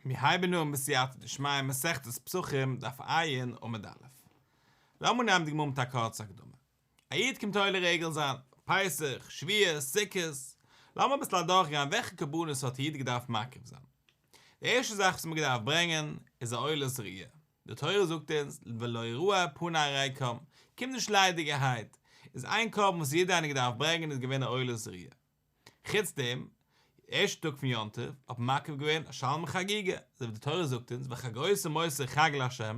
מיר הייבן אן בסייעתא דשמיא מסכת פסחים דף ע' עמוד א'. לאמיר נעמען די גמרא מיט א קורצע הקדמה. א איד קומט עולה רגל זיין, פסח, שבועות, סוכות. לאמיר אביסל אדורכגיין וועלכע קרבנות האט א איד געדארפט מקריב זיין. די ערשטע זאך וואס מען האט געדארפט ברענגען איז א עולת ראיה. די תורה זאגט אונז ולא יראה פני ריקם, קום נישט ליידיגערהייט, איז איין קרבן וואס יעדער איינער געדארפט ברענגען איז געווען א עולת ראיה. חוץ דעם, ערשטע טאג פון יום טוב, האט מען מקריב געווען א שלמי חגיגה, אזוי ווי די תורה זאגט אונז וחגותם אותו חג לה',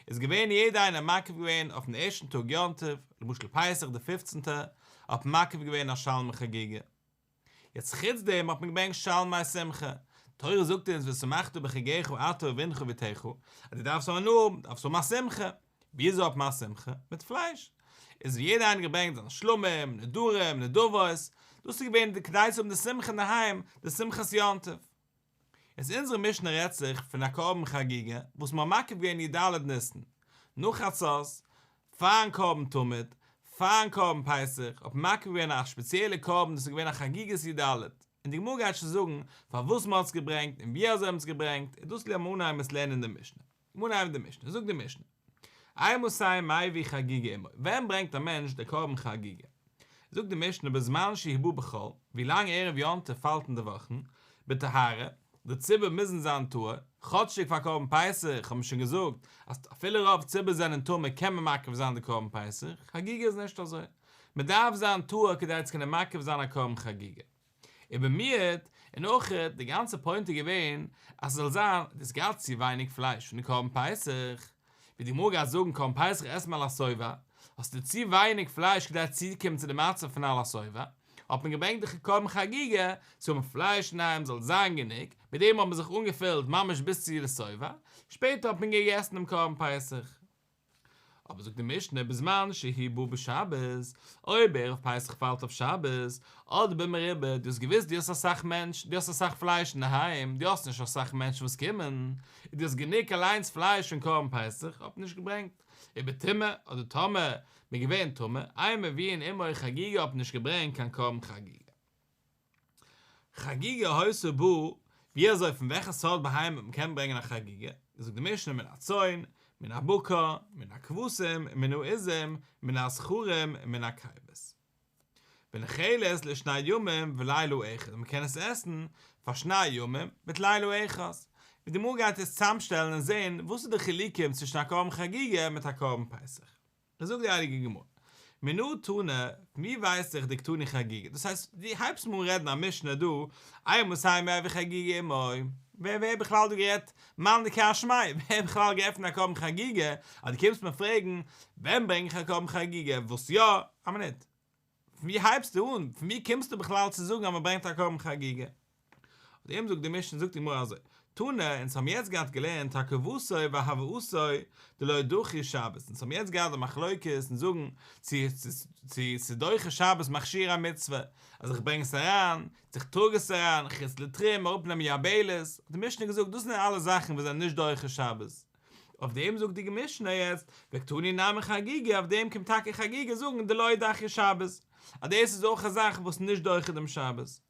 איז געווען יעדער איינער מקריב געווען אויפן ערשטן טאג יום טוב, למשל פסח די פופצנטע, האט מען מקריב געווען א שלמי חגיגה. יעצט חוץ דעם האט מען געברענגט שלמי שמחה, תורה זאגט אונז ושמחת בחגך אתה ובנך ובתך, אז דו דארפסט האבן הנאה האבן, דארפסט האבן א שמחה, וויאזוי האט מען א שמחה? מיט פלייש. איז ווי יעדער איינער געברענגט זיינע שלמים, נדרים, נדבות, דאס איז געווען כדי צו האבן די שמחה אינדערהיים, די שמחת יום טוב. איז אונזערע משנה רעדט זיך פון א קרבן חגיגה וואס מען האט מקריב געווען י ד ניסן, נאך חצות, פארן קרבן תמיד, פארן קרבן פסח, האט מען מקריב געווען א שפעציעלע קרבן דאס איז געווען א חגיגת י ד, און די גמרא גייט שוין זאגן פארוואס מען האט עס געברענגט און ווי אזוי מען האט עס געברענגט, און דאס לאמיר אנהייבן עס לערנען אין די משנה. לאמיר אנהייבן די משנה, זאגט די משנה, אימתי מביא חגיגה עמו, ווען ברענגט א מענטש די קרבן חגיגה? זאגט די משנה בזמן שהוא בא בחול, ווי לאנג ערב יום טוב פאלט אין די וואכן, בטהרה, די ציבור מוזן זיין טהור, כאטשיג פאר קרבן פסח האט מען שוין געזאגט אז אפילו רוב ציבור זענען טמא קען מען מקריב זיין די קרבן פסח, חגיגה איז נישט אזוי, מען דארף זיין טהור כדי צו קענען מקריב זיין א קרבן חגיגה. ובמיעוט, און אויך די גאנצע point איז געווען אז ס'זאל זיין, דו האסט געהאט צו ווייניג פלייש פון די קרבן פסח, ווי די גמרא גייט זאגן קרבן פסח עסט מען על השובע, האסטו צו ווייניג פלייש כדי צוקומען צו די מצב פון על השובע, האט מען געברענגט די קרבן חגיגה צו האבן פלייש אינדערהיים זאל זיין גענוג, מיט דעם האט מען זיך אנגעפילט ממש ביז צו לשובע, שפעטער האט מען געגעסן דעם קרבן פסח. אבער זאגט די משנה בזמן שהוא בא בשבת, אויב ערב פסח פאלט אויף שבת, אדער במרובה, דו האסט געוואוסט דו האסט אסאך מענטש, דו האסט אסאך פלייש אינדערהיים, דו האסט נישט אסאך מענטשן וואס קומען, און דו האסט גענוג אליינס פלייש פון קרבן פסח, האט מען נישט געברענגט, ובטומאה, אדער טאמער מען געווען טמא, אין מביאין עמו חגיגה האט מען נישט געברענגט קיין קרבן חגיגה. חגיגה היתה באה, ווי אזוי פון וועלכע סארט בהמה מען קען ברענגען א חגיגה, זאגט די משנה מן הצאן, מן הבקר, מן הכבשים, מן העזים, מן הזכרים, מן הנקבות. ונאכלת לשני ימים ולילה אחד, מען קען עס עסן פאר שני ימים מיט לילה אחד. ווי די גמרא גייט עס צוזאמשטעלן און זען וואס איז די חילוקים צווישן א קרבן חגיגה מיט א קרבן פסח. זאגט די הייליגע גמרא, מנא תנא, פון ווי ווייס איך דקתני חגיגה? דאס הייסט, דו הייבסט מיר אן רעדן א משנה דא, אימתי מביא חגיגה עמו, ווער ווער בכלל דא גערעדט מאן דכר שמיה, ווער בכלל גערעדט פון א קרבן חגיגה, אז דו קומסט מיר פרעגן, ווען ברענג איך א קרבן חגיגה, וואס יא, א מינוט, פון ווי הייבסטו אן? פון ווי קומסטו בכלל צו זאגן אז מען ברענגט א קרבן חגיגה? אויף דעם זאגט די משנה, זאגט די גמרא אזוי, תנא, אונז האבן יעצט געהאט געלערנט הרכבתו והבאתו דלא דחי שבת, אונז האבן יעצט געהאט די מחלוקת און זאגן צו צו ס'איז דוחה שבת מכשירי מצוה, אז איך ברענג עס אריין, צו איך טראג עס אריין, חוץ לתחום, אראפנעמען יבלת, האט די משנה געזאגט דאס זענען אלע זאכן וואס זענען נישט דוחה שבת. אויף דעם זאגט די משנה יעצט, וקתני נמי חגיגה, אויף דעם קומט טאקע חגיגה זאגן דלא דחיא שבת, אז דאס איז אויך א זאך וואס נישט דוחה דעם שבת.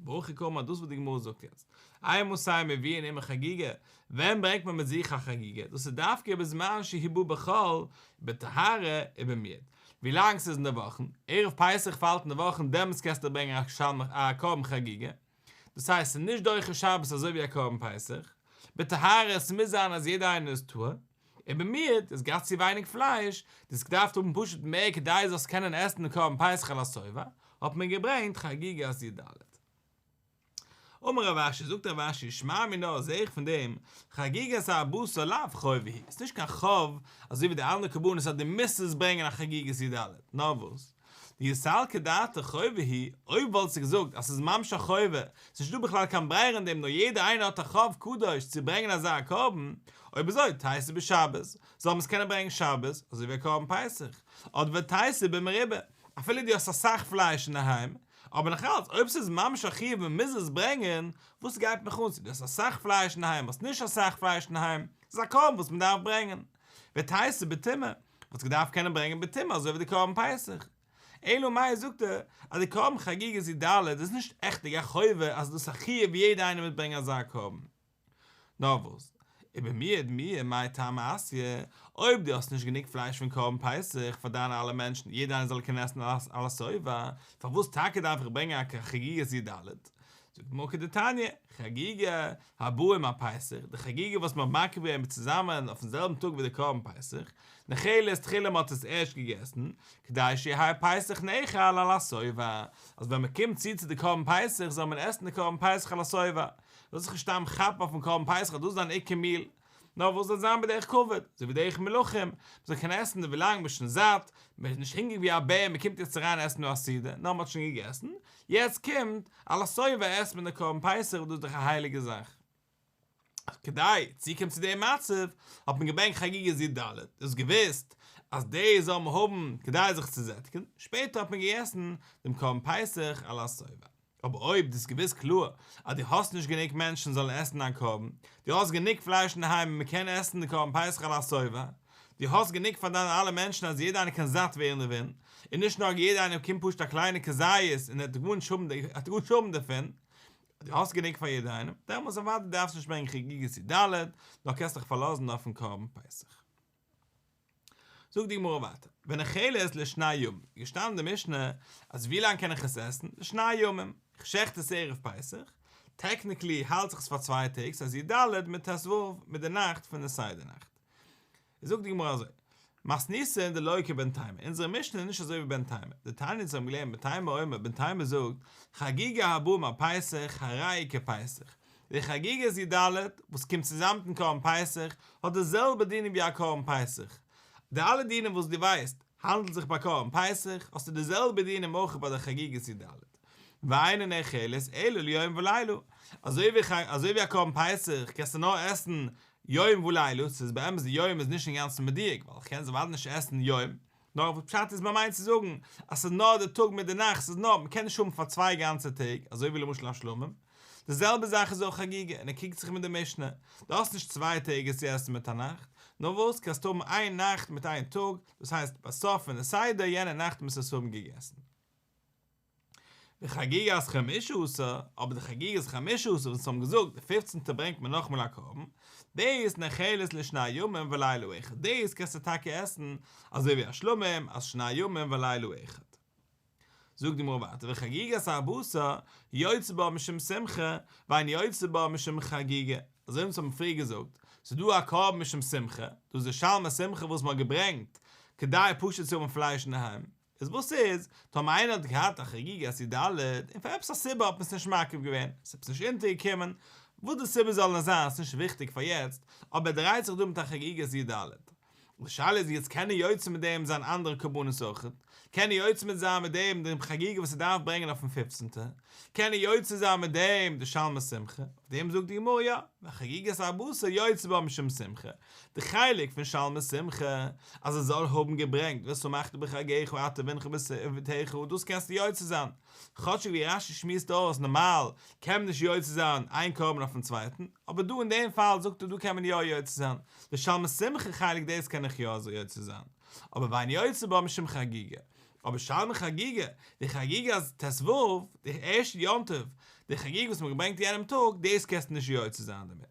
והכי קאמר דאס וואס די גמרא זאגט יעצט, אימתי מביאין עמו חגיגה, ווען ברענגט מען מיט זיך א חגיגה, דאס איז דווקא בזמן שהוא בא בחול, בטהרה ובמיעוט, ווילאנג ס'איז אין די וואכן, ערב פסח פאלט אין די וואכן דעמאלטס קענסטו ברענגען א קרבן חגיגה, דאס הייסט ס'איז נישט דוחה שבת אזוי ווי א קרבן פסח, בטהרה עס מוז זיין אז יעדער איינער איז טהור, און במיעוט איז געהאט צו ווייניג פלייש, דו האסט געדארפט האבן פשוט מער כדי זאלסט קענען עסן די קרבן פסח על השובע, האט מען געברענגט חגיגת י ד. אמר רב אשי, זאגט רב אשי, שמע מינה זעה איך פון דעם, חגיגת ארבעה עשר לאו חובה היא, ס'איז נישט קיין חוב אזוי ווי די אנדערע קרבנות אז דו מוזט עס ברענגען א חגיגת י ד, נאר וואס? דאי סלקא דעתך חובה היא, אויב וואלסטו געזאגט אז ס'איז ממש א חובה, ס'איז נישטא בכלל קיין ברירה אין דעם נאר יעדער איינער האט א חוב קדוש צו ברענגען אזא קרבן, אויב אזוי תיתי בשבת, זאל מען עס קענען ברענגען שבת, אזוי ווי א קרבן פסח, אדער ותיתי במרובה, אפילו דו האסט אסאך פלייש אינדערהיים, אבער נאכאלץ אויב ס'איז ממש א חיוב און מ'מוז עס ברענגען, וואס גייט מיך אן צו דו האסט אסאך פלייש אינדערהיים האסט נישט אסאך פלייש אינדערהיים, ס'איז א קרבן וואס מ'דארף ברענגען. ותיתי בטומאה, וואלסט געדארפט קענען ברענגען בטומאה אזוי ווי די קרבן פסח. אלא מאי זאגט ער אז די קרבן חגיגת י ד איז נישט עכטיג א חובה אז דאס א חיוב יעדע איינער מיט ברענגען אזא קרבן. נאר וואס? ובמועד מיהא מאי טעמא אתיא, אויב דו האסט נישט גענוג פלייש פון קרבן פסח פאר דיינע אלע מענטשן יעדער איינער זאל קענען עסן על השובע, פארוואס טאקע דארף איך ברענגען א חגיגת י ד? זאגט די גמרא כדתניא, חגיגה הבאה עם הפסח, די חגיגה וואס מען האט מקריב געווען צוזאמען אויפן זעלבן טאג ווי די קרבן פסח, נאכלת תחילה מען האט עס ערשט געגעסן, כדי שיהא פסח נאכל על השובע, אז ווען מען קומט צו צו די קרבן פסח זאל מען עסן די קרבן פסח על השובע, זאלסט זיך נישט סתם כאפן אויפן קרבן פסח אז דאס איז דיין עיקר מיעל, נאר וואס זאל זיין בדרך כבוד, אזוי ווי דרך מלכים, מען זאל קענען עסן ווילאנג מען איז שוין זאט, מען איז נישט הונגעריג ווי א בער, מען קומט יעצט אריין עסן נאר א סעודה, נאר מען האט שוין געגעסן, יעצט קומט על השובע עסט מען די קרבן פסח וואס דאס איז דאך א הייליגע זאך. כדי צוקומען צו דעם מצב האט מען געברענגט חגיגת י ד, דאס געוואוסט אז דאס זאל מען האבן כדי זיך צו זעטיגן, שפעטער האט מען געגעסן דעם קרבן פסח על השובע. אבער אויב דו האסט געוואוסט קלאר אז דו האסט נישט גענוג מענטשן זאלן עסן דיין קרבן, דו האסט גענוג פלייש אינדערהיים און מען קען עסן די קרבן פסח על השובע, דו האסט גענוג פאר דיינע אלע מענטשן אז יעדער איינער קען זאט ווערן דערפון, און נישט נאר יעדער איינער באקומט פשוט א קליינע כזית און ער וועט גארנישט האבן דערפון, דו האסט גענוג פאר יעדער איינעם, דעמאלטס אוודאי דארפסטו נישט ברענגען חגיגת י ד, נאר קענסט דיך פארלאזן אויפן קרבן פסח. זאגט די גמרא ווייטער, ונאכלת לשני ימים, איז געשטאנען אין די משנה אז ווי לאנג קען איך עס עסן? לשני ימים, איך שעכט עס ערב פסח, טעקניקלי האלט זיך עס פאר צוויי טעג, ס'איז י ד מיט ט ו מיט די נאכט פון די סדר נאכט. זאגט די גמרא אזוי, מתניתין דלא כבן תימא, אונזערע משנה איז נישט אזוי ווי בן תימא, דתניא אונז האבן געלערנט בן תימא אומר, בן תימא זאגט, חגיגה הבאה עם הפסח הרי היא כפסח, די חגיגת י ד וואס קומט צוזאם מיטן קרבן פסח האט די זעלבע דינים ווי א קרבן פסח, די אלע דינים וואס דו ווייסט האנדלט זיך ביי קרבן פסח האסטו די זעלבע דינים אויך ביי די חגיגת י ד, ואינה נאכלת אלא ליום ולילה, אזוי ווי אזוי ווי א קרבן פסח קענסטו נאר עסן יום ולילה, ס'איז באמת די יום איז נישט אינגאנצן מדויק ווייל כ'קען עס אוודאי נישט עסן יום, נאר פשט איז מ'מיינט צו זאגן אז ס'איז נאר די טאג מיט די נאכט, ס'איז נאר, מ'קען נישט האבן פאר צוויי גאנצע טעג, אזוי ווי למשל א שלמים. די זעלבע זאך איז אויך חגיגה, און ער קריגט זיך מיט די משנה, דו האסט נישט צוויי טעג עס צו עסן מיט א נאכט, נאר וואס קענסט האבן איין נאכט מיט איין טאג, דאס הייסט בסוף פון די סדר יענע נאכט מוזט עס האבן געגעסן. וחגיגת חמשה עשר, אבער די חגיגת חמשה עשר וואס האבן געזאגט די פופצנטע ברענגט מען נאכאמאל א קרבן, דאס נאכלת לשני ימים ולילה אחד, דאס קענסטו טאקע עסן אזוי ווי א שלמים אז שני ימים ולילה אחד. זאגט די גמרא ווייטער וחגיגת ארבעה עשר יוצא בה משום שמחה ואין יוצא בה משום חגיגה, אזוי ווי אונז האבן פריער געזאגט, ס'איז דא א קרבן משום שמחה, דאס איז די שלמי שמחה וואס מ'האט געברענגט כדי פשוט צו האבן פלייש אינדערהיים, איז וואס איז טאמער איינער האט געהאט א חגיגת י ד און פאר עפעס א סיבה האט מען עס נישט מקריב געווען, עס איז עפעס נישט אונטערגעקומען, וואס די סיבה זאל נאר זיין ס'נישט וויכטיג פאר יעצט, אבער ער דרייט זיך דא מיט א חגיגת י ד. די שאלה איז יעצט קען ער יוצא מיט דעם זיין אנדערע קרבנות אויכעט? קען ער יוצא מיט זיין מיט דעם דעם חגיגה וואס ער דארף ברענגען אויפן פופצנטע? קען ער יוצא זיין מיט דעם די שלמי שמחה? אויף דעם זאגט די גמרא יא, וחגיגת ארבעה עשר יוצא בה משום שמחה, די חלק פון שלמי שמחה אז ער זאל האבן געברענגט ושמחת בחגך אתה ובנך ובתך דאס קענסטו יוצא זיין, כאטשיג ווי רש י שמועסט אויס נארמאל קען מען נישט יוצא זיין איין קרבן אויפן צווייטן, אבער דא אין דעם פאל זאגט ער דא קען מען יא יוצא זיין, די שלמי שמחה חלק דאס קען איך יא אזוי יוצא זיין, אבער ואין יוצא בה משום חגיגה, אבער שלמי חגיגה, די חגיגת ט ו, די ערשטע יום טוב, די חגיגה וואס מען האט געברענגט יענעם טאג, דאס קענסטו נישט יוצא זיין דערמיט.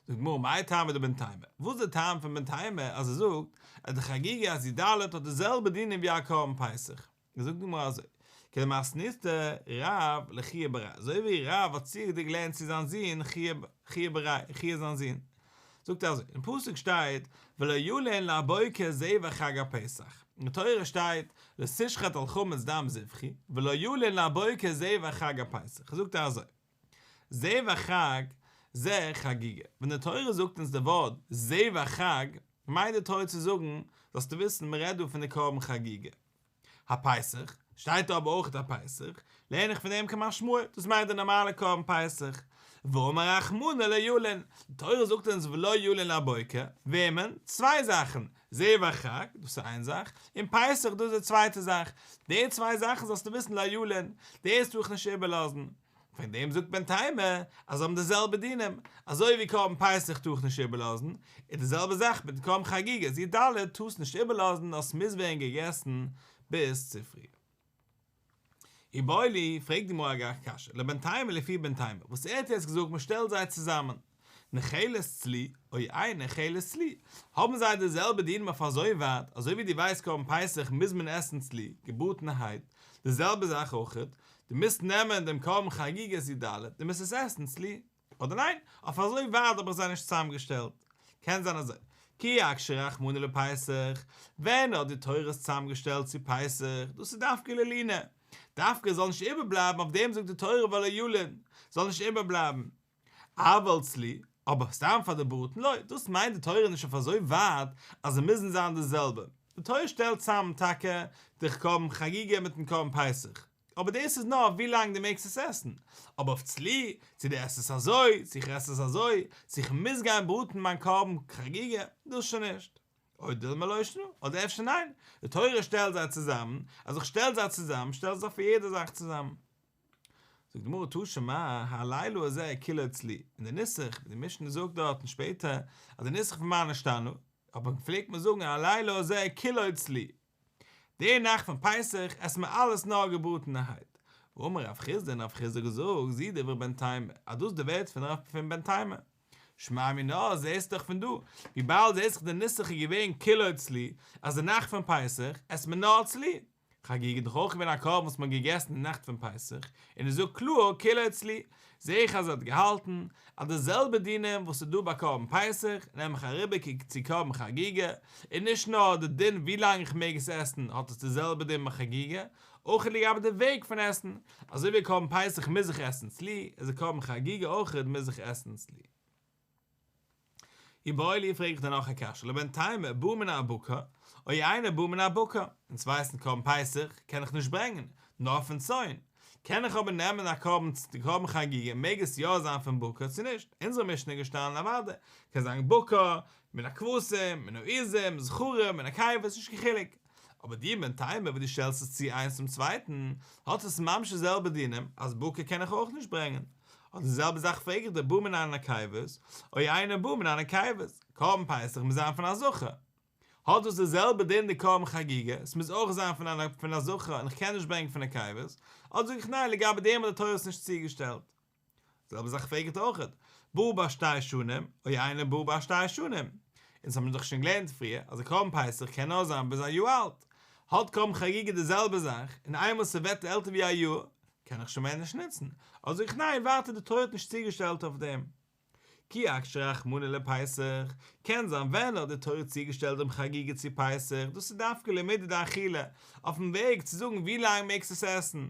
זאגט די גמרא מאי טעמא דבן תימא, וואס איז די טעם פון בן תימא אז ער זאגט אז די חגיגת י ד האט די זעלבע דינים ווי א קרבן פסח, זאגט די גמרא אזוי, כדמתניתא רב לחייא בריה, אזוי ווי רב האט צוגעלערנט צו זיין זון חייא בריה, חייא זיין זון, זאגט ער אזוי, אין פסוק שטייט ולא ילין לבוקר זבח חג הפסח, אין תורה שטייט לא תשחט על חמץ דם זבחי ולא ילין לבוקר זבח חג הפסח, זאגט ער אזוי, זבח חג זה חגיגה, ווען די תורה זאגט אונז די ווארט זבח חג, מיינט די תורה צו זאגן, זאלסטו וויסן מען רעדט דא פון די קרבן חגיגה. הפסח, שטייט דא אבער אויך הפסח, לערן איך פון דעם כמשמעו, דאס מיינט די נארמאלע קרבן פסח. ואמר רחמנא לא ילין, די תורה זאגט אונז ולא ילין לבוקר, וועמען? צוויי זאכן, זבח חג, דאס איז איין זאך, און פסח, דאס איז די צווייטע זאך. די צוויי זאכן זאלסטו וויסן לא ילין, דאס טאר איך נישט איבערלאזן. וועגן דעם זאגט בן תימא אז זיי האבן די זעלבע דינים, אזוי ווי קרבן פסח טאר איך נישט איבערלאזן, איז די זעלבע זאך מיט קרבן חגיגת י ד, טארסט נישט איבערלאזן נאר ס'מוז ווערן געגעסן ביז צופרי. איבעיא להו, פרעגט די גמרא א קשיא, לבן תימא לפי בן תימא, וואס ער האט יעצט געזאגט מען שטעלט זיי צוזאמען, נאכלת צלי, או אינה נאכלת צלי, האבן זיי די זעלבע דינים אויף אזוי ווייט, אזוי ווי דו ווייסט קרבן פסח מוז מען עסן צלי, געבראטענערהייט, די זעלבע זאך אויכעט, דו מוזט נעמען דעם קרבן חגיגת י ד, דו מוזט עס עסן צלי. אדער ניין, אויף אזוי ווייט האב איך זיי נישט צוזאמגעשטעלט. קען זיין אזוי, כי אקשה רחמנא לפסח, ווען האט די תורה עס צוזאמגעשטעלט צו פסח, דאס איז דווקא ללינה, דווקא עס זאל נישט איבערבלייבן, אויף דעם זאגט די תורה ולא ילין, זאל נישט איבערבלייבן. אבל צלי, אבער סתם פאר די בראטן לא, דאס מיינט די תורה נישט אויף אזוי ווייט אז זיי מוזן זיין די זעלבע. די תורה שטעלט צאם טאקע די קרבן חגיגה מיטן קרבן פסח, אבער דאס איז נאר ווי לאנג דו מעגסט עס עסן, אבער אויף צלי, צו דו עסט עס אזוי, צו איך עס עס אזוי, צו איך מוז גיין בראטן מיין קרבן חגיגה, דאס שוין נישט. או דילמא לא שנא, אדער אפשר ניין, די תורה שטעלט זיי צוזאמען, אז איך שטעל זיי צוזאמען, שטעל איך זיי פאר יעדע זאך צוזאמען. זאגט די גמרא תא שמע, הלילה הזה כולו צלי, און די נוסח, ווי די משנה זאגט דארטן שפעטער, אז די נוסח פון מה נשתנה, אבער פלעגט מען זאגן הלילה הזה כולו צלי. די נאכט פון פסח עסט מען אלעס נאר געבראטענערהייט. ואמר רב חסדא און רב חסדא האט געזאגט זו דברי בן תימא, אז דאס איז די ווערטער פון רב פון בן תימא. שמע מינה, זעסט דאך פון דא, וויבאלד זעסט דאך די נוסח איז געווען כולו צלי, אז די נאכט פון פסח עסט מען נאר צלי. חגיגה איז דאך אויך געווען א קרבן וואס מען האט געגעסן די נאכט פון פסח, און ער זאגט קלאר כולו צלי, זעה איך אז ער האט געהאלטן אז די זעלבע דינים וואס איז דא ביי קרבן פסח נעם איך אריבער צו קרבן חגיגה, און נישט נאר די דין ווי לאנג איך מעג עס עסן האט עס די זעלבע דין ביי חגיגה, אויך לגבי די וועג פון עסן, אזוי ווי קרבן פסח מוז איך עסן צלי, איז די קרבן חגיגה אויך מוז איך עסן צלי. איבעיא להו פרעג איך דיר נאך א קשיא, לבן תימא בא מן הבקר, או אינו בא מן הבקר, אונז ווייסן קרבן פסח קען איך נישט ברענגען, נאר פון צאן, קען איך אבער נעמען א קרבן די קרבן חגיגה מעג עס יא זיין פון בקר צו נישט, אונזערע משנה איז געשטאנען אוודאי, קען זיין בקר, מן הכבשים, מן העזים, זכרים, מן הנקבות, נישט קיין חילוק. אבער דו בן תימא וואס דו שטעלסט עס צו איינס צום צווייטן, האט עס ממש די זעלבע דינים, אז בקר קען איך אויך נישט ברענגען. אט די זעלבע זאך פרעג איך דיר בא מן הנקבות, או אינו בא מן הנקבות, קרבן פסח מוז זיין פון א זכר. האט דאס די זעלבע דין די קרבן חגיגה, עס מוז אויך זיין פון א זכר און איך קען נישט ברענגען פון נקבות, אדער זאג איך ניין לגבי דעם האט די תורה עס נישט צוגעשטעלט. די זעלבע זאך פרעג איך אויכעט, בא בת שתי שנים, או אינו בא בת שתי שנים. אונז האבן דאך שוין געלערנט פריער אז די קרבן פסח קען נאר זיין ביז א יאר אלט. האט קרבן חגיגה די זעלבע זאך, און איינמאל ס'ווערט עלטער ווי א יאר, קען איך שוין מער נישט נוצן. אדער זאג איך ניין ווייטער די תורה האט נישט צוגעשטעלט אויף דעם. כי אקשה רחמנא לפסח, קען זיין ווען האט די תורה צוגעשטעלט דעם חגיגה צו פסח, דאס איז דווקא למידי דאכילה, אויפן וועג צו זאגן ווי לאנג מעגסט עס עסן.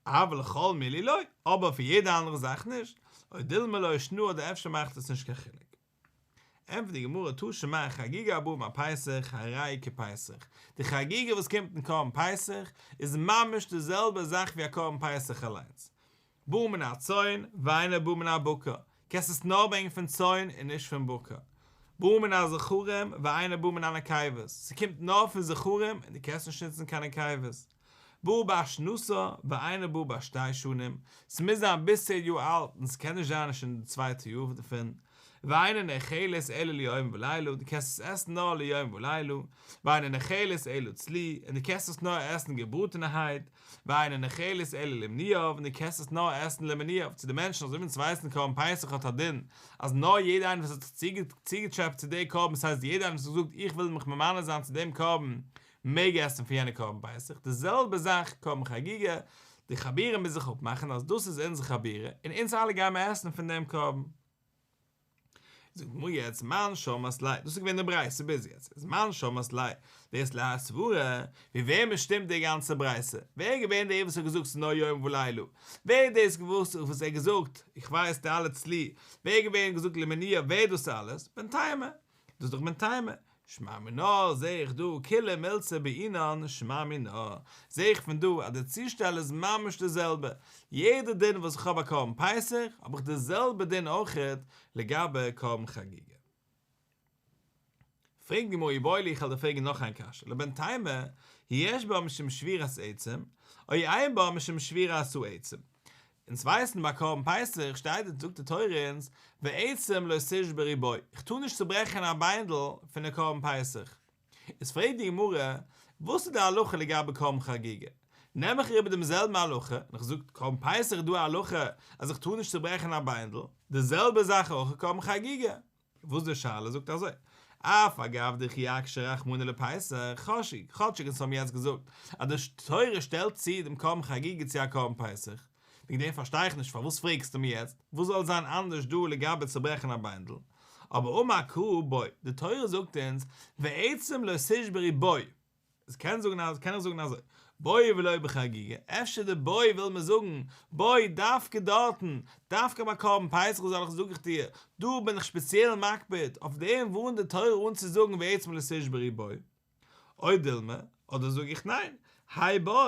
אבל לכל מילי לא, אבער פאר יעדע אנדערע זאך נישט, או דילמא לא שנא אדער אפשר מאכט עס נישט קיין חילוק. ענטפערט די גמרא תא שמע חגיגה הבאה עם הפסח הרי היא כפסח, די חגיגה וואס קומט אין קרבן פסח איז ממש די זעלבע זאך ווי א קרבן פסח אליינס, בא מן הצאן ואינו בא מן הבקר, קענסט עס נאר ברענגען פון צאן און נישט פון בקר. בא מן הזכרים ואינו בא מן הנקבות, ס'קומט נאר פון זכרים און דו קענסט נישט נוצן קיין נקבות. בא בת שנתה ואינו בא בת שתי שנים, ס'מוז זיין ביז צו א יאר אלט און ס'קען נישט זיין נישט אין די צווייטע יאר דערפון. ואינה נאכלת אלא ליום ולילה, דו קענסט עס עסן נאר ליום ולילה, ואינה נאכלת אלא צלי, און דו קענסט עס נאר עסן געבראטענערהייט, ואינה נאכלת אלא למנויו, און דו קענסט עס נאר עסן למנויו, צו די מענטשן, אזוי ווי אונז ווייסן קרבן פסח האט א דין, אז נאר יעדער איינער וואס האט זיך צוגעטשעפעט צו די קרבן, ס'הייסט יעדער איינער וואס האט געזאגט איך וויל מיך ממנה זיין צו דעם קרבן, מעג עסן פון יענע קרבן פסח, די זעלבע זאך קרבן חגיגה, די חבורה מוז זיך אפמאכן אז דאס איז אונזער חבורה, און אונז אלע גיימער עסן פון דעם קרבן. זאגט די גמרא יעצט מאן שמעת ליה, דאס איז געווען די ברייתא ביז יעצט, איז מאן שמעת ליה, דאס להאי סברא, ווי וועמען שטימט די גאנצע ברייתא, ווער איז געווען דער וואס האט געזאגט ס'איז נאר יום ולילה, ווער איז דאס וואס ער האט געזאגט איך ווייס די אלע צלי, ווער איז געווען געזאגט למנויו, ווער איז דאס אלעס, בן תימא, דאס איז דאך בן תימא, שמע מינה זעה איך דא כולה מילתא בעינן שמע מינה, זעה איך פון דא אז די צושטעל איז ממש די זעלבע, יעדע דין וואס איך האב ביי קרבן פסח האב איך די זעלבע דין אויכעט לגבי קרבן חגיגה. פרעגט די גמרא איבעיא להו איך וועל דיר פרעגן נאך איין קשיא, לבן תימא, יש בה משום שבירת עצם, או אין בה משום שבירת העצם. אונז ווייסן ביי קרבן פסח שטייט און זאגט די תורה אונז ועצם לא תשברו בו, איך טאר נישט צוברעכן א ביינדל פון די קרבן פסח. איז פרעגט די גמרא, וואס איז די הלכה לגבי קרבן חגיגה? נעם איך איבער דעם זעלבן הלכה, און איך זאג קרבן פסח איז דא א הלכה אז איך טאר נישט צוברעכן א ביינדל, די זעלבע זאך אויך קרבן חגיגה. וואס די שאלה זאגט אזוי, אף על גב דכי אקשיה רחמנא לפסח, כאטשיג כאטשיג אונז האבן יעצט געזאגט אז די תורה שטעלט צו דעם קרבן חגיגה צו א קרבן פסח, וועגן דעם פארשטיי איך נישט פארוואס פרעגסטו מיר יעצט, וואס זאל זיין אנדערש דא לגבי צוברעכן א ביינדל, אבער אמר קרא בו, די תורה זאגט אונז ועצם לא תשברו בו, עס קען זאגן אז קען איך זאגן אזוי, בו ולא בחגיגה, אפשר די בו וויל מען זאגן בו דווקא דארטן, דווקא ביי קרבן פסח זאל איך זאג איך דיר, דא בין איך שפעציעל מקפיד, אויף דעם ווארנט די תורה אן צו זאגן ועצם לא תשברו בו. או דילמא, אדער זאג איך ניין, האי בו,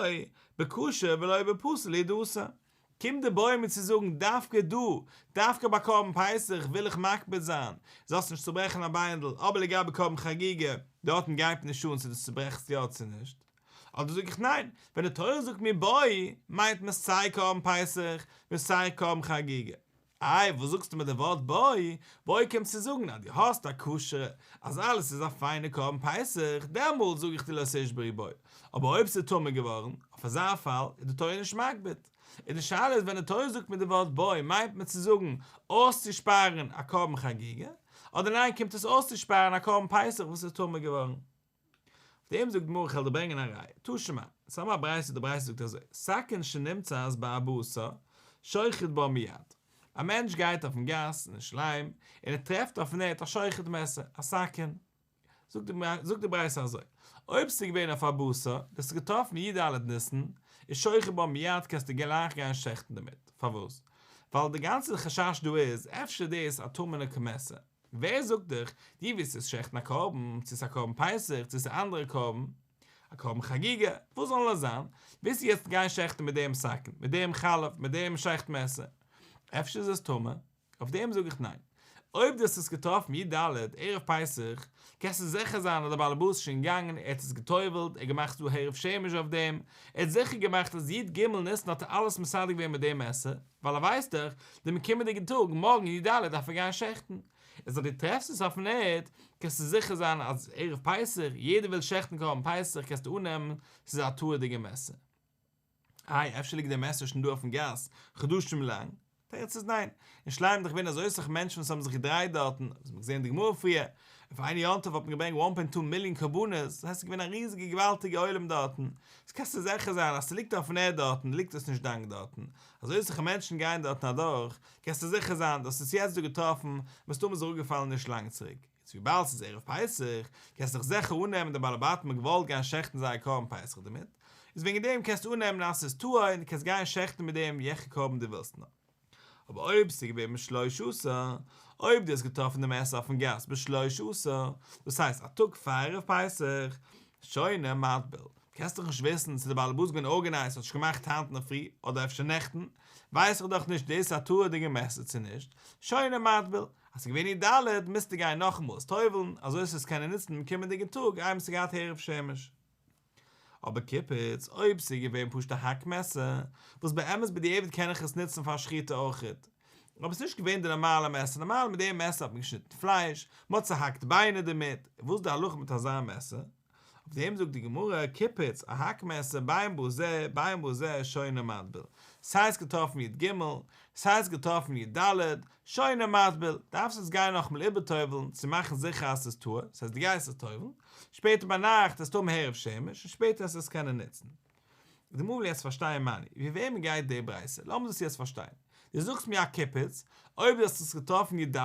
בכשר ולא בפסול הוא דאתא. קומט די בו מיר צו זאגן דווקא דא, דווקא ביי קרבן פסח וויל איך מקפיד זיין, זאלסט נישט צוברעכן א ביינדל, אבער לגבי קרבן חגיגה, דארטן גייט נישט אן צו דו צוברעכסט יא צו נישט. אדער זאג איך ניין, ווען די תורה זאגט מיר בו, מיינט מען סיי קרבן פסח און סיי קרבן חגיגה. איי וואס זאגסטו מיט די ווארט בו? בו קומט צו זאגן אז דו האסט א כשר'ע, אז אלעס איז א פיינע קרבן פסח, דעמאלט זאג איך דיר לא תשברו בו, אבער אויב ס'איז טמא געווארן, אויף אזא פאל איז די תורה נישט מקפיד. און די שאלה איז ווען די תורה זאגט מיט די ווארט בו מיינט מען צו זאגן אויסצושפארן א קרבן חגיגה, אדער ניין קומט עס אויסצושפארן א קרבן פסח וואס איז טמא געווארן? אויף דעם זאגט די גמרא איך וועל דיר ברענגען א ראיה, תא שמע, ס'איז א ברייתא, די ברייתא זאגט אזוי, סכין שנמצאת בארבעה עשר, שוחט בה מיד, א מענטש גייט אויפן גאס אין ירושלים און ער טרעפט אויפן ערד א שוחט מעסער, א סכין, זאגט די ברייתא אזוי, אויב ס'איז געווען אויף ארבעה עשר, דו האסט עס געטראפן י ד ניסן, איז שוחט בה מיד קענסטו גלייך גיין שעכטן דערמיט, פארוואס? ווייל די גאנצע חשש דא איז אפשר דאס א טמא'נע מעסער, ווער זאגט דיך, דו ווילסט עס שעכטן א קרבן, צו ס'איז א קרבן פסח, צו ס'איז א אנדערע קרבן, א קרבן חגיגה, וואס זאל עס זיין, ווילסטו יעצט גיין שעכטן מיט דעם סכין, מיט דעם חלף, מיט דעם שעכט מעסער, אפשר איז עס טמא, אויף דעם זאג איך ניין. אויב דו האסט עס געטראפן י ד ערב פסח, קענסטו זיכער זיין אז דער בעל הבית איז שוין געגאנגען, ער האט עס גע'טובל'ט, ער האט געמאכט דא הערב שמש אויף דעם, ער האט זיכער געמאכט אז י ג ניסן האט ער אלעס מסדר געווען מיט דעם מעסער, ווייל ער ווייסט דאך, דעם קומענדיגן טאג, מארגן י ד, דארף ער גיין שעכטן. איז אז דו טרעפסט עס אויפן ערד, קענסטו זיכער זיין אז ערב פסח, יעדער וויל שעכטן קרבן פסח, קענסטו אננעמען, ס'איז א טהור'דיגע מעסער. איי, אפשר ליגט דער מעסער שוין דא אויפן גאס חדשים לאנג? תירוץ איז ניין. אין ירושלים איז דאך געווען אזוי סאך מענטשן וואס האבן זיך געדרייט דארטן, וואס מ'האט געזען אין די גמרא פריער, אויף איין יום טוב האט מען געברענגט one point two מיליאן קרבנות, דאס הייסט ס'איז געווען א ריזיגע געוואלטיגע עולם דארטן, איז קענסטו זיכער זיין אז ס'ליגט אויפן ערד דארטן ליגט עס נישט לאנג דארטן, אזוי סאך מענטשן גייען דארטן אדורך, קענסטו זיכער זיין דו האסט עס יעצט דא געטראפן, מסתמא איז אראפגעפאלן נישט לאנג צוריק. איז וויבאלד ס'איז ערב פסח, קענסטו דיך זיכער אננעמען די בעלי בתים האבן געוואלט גיין שעכטן זייער קרבן פסח דערמיט, איז וועגן דעם קענסטו אננעמען אז ס'איז טהור און דו קענסט גיין שעכטן מיט דעם וועלכע קרבן דו ווילסט נאר. אבער אויב ס'איז געווען בשלשה עשר, אויב דו האסט געטראפן די מעסער אויפן גאס בשלשה עשר, דאס הייסט א טאג פאר ערב פסח, שונה מטביל, קענסט דאך נישט וויסן צו די בעל הבית איז געווען ארגענייזט האט שוין געמאכט היינט אינדערפרי אדער אפשר נעכטן, ווייס איך דאך נישט דאס איז א טהור'דיגע מעסער צו נישט, שונה מטביל, אז ס'איז געווען י ד מוזטו גיין נאכאמאל עס טובל'ן אזוי זאלסט עס קענען נוצן דעם קומענדיגן טאג איינמאל ס'איז געהאט הערב שמש. אבער קיפוץ, אויב ס'איז געווען פשוט א האק מעסער, וואס באמת בדיעבד קען איך עס נוצן פאר שחיטה אויכעט, אבער ס'איז נישט געווען די נארמאלע מעסער, נארמאל מיט דעם מעסער האט מען געשניטן פלייש, מ'האט צוהאקט ביינער דערמיט, וואס איז די הלכה מיט אזא מעסער? אויף דעם זאגט די גמרא, קיפוץ, א האק מעסער בין בזה בין בזה שונה מטביל, סיי האסט געטראפן י ג, סיי האסט געטראפן י ד, שונה מטביל, דארפסט עס גיין נאכאמאל איבערטובל'ן צו מאכן זיכער אז ס'איז טהור, ס'הייסט דו גייסט עס טובל'ן, שפעטער ביינאכט עסטו האבן הערב שמש און שפעטער עסטו עס קענען נוצן. די גמרא וויל יעצט פארשטיין מני, ווי וועמען גייט די ברייתא? לאמיר דאס יעצט פארשטיין. דו זאגסט מיר א קיפוץ, אויב דו האסט עס געטראפן י ד,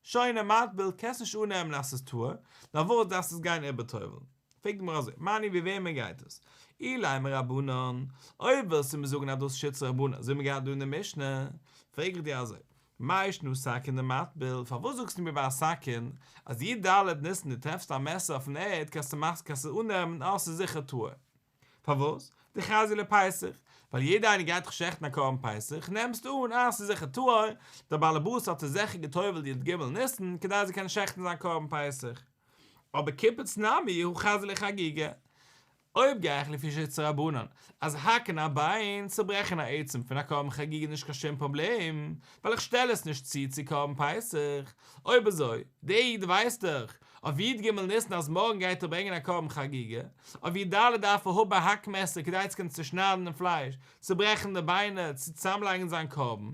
שונה מטביל, קענסט נישט אננעמען אז ס'איז טהור, נאר וואס דארפסט עס גיין איבערטובל'ן. פרעגט די גמרא אזוי, מני ווי וועמען גייט עס? אילימא רבנן, אויב ווילסטו מיר זאגן אז דאס שיטת רבנן אזוי ווי מיר געהאט דא אין די משנה, פרעג איך דיר אזוי, מאי שנא סכין דמטביל, פארוואס זאגסטו מיר ביי א סכין אז י ד ניסן דו טרעפסט א מעסער אויפן ערד קענסטו קענסטו אננעמען אז ס'איז זיכער טהור? פארוואס? דחזיא לפסח, ווייל יעדער איינער גייט דאך שעכטן א קרבן פסח, נעמסטו אן אז ס'איז זיכער טהור, דער בעל הבית האט עס זיכער גע'טובל'ט י ג ניסן כדי ער זאל קענען שעכטן זיין קרבן פסח. אבער קיפוץ נמי הא חזיא לחגיגה. אויב גיי איך לפי שיטת רבנן אז האקן א ביין, צוברעכן א עצם פון א קרבן חגיגה איז נישט קיין שום פראבלעם, ווייל איך שטעל עס נישט צו צו קרבן פסח, אויב אזוי, דער איד ווייסט דאך. אויף י"ג ניסן אז מארגן גייט ער ברענגען א קרבן חגיגה, אויף י"ד דארף ער האבן א האק מעסער כדי צו קענען צושניידן דעם פלייש, צוברעכן די ביינער, צו צוזאמלייגן זיין קרבן.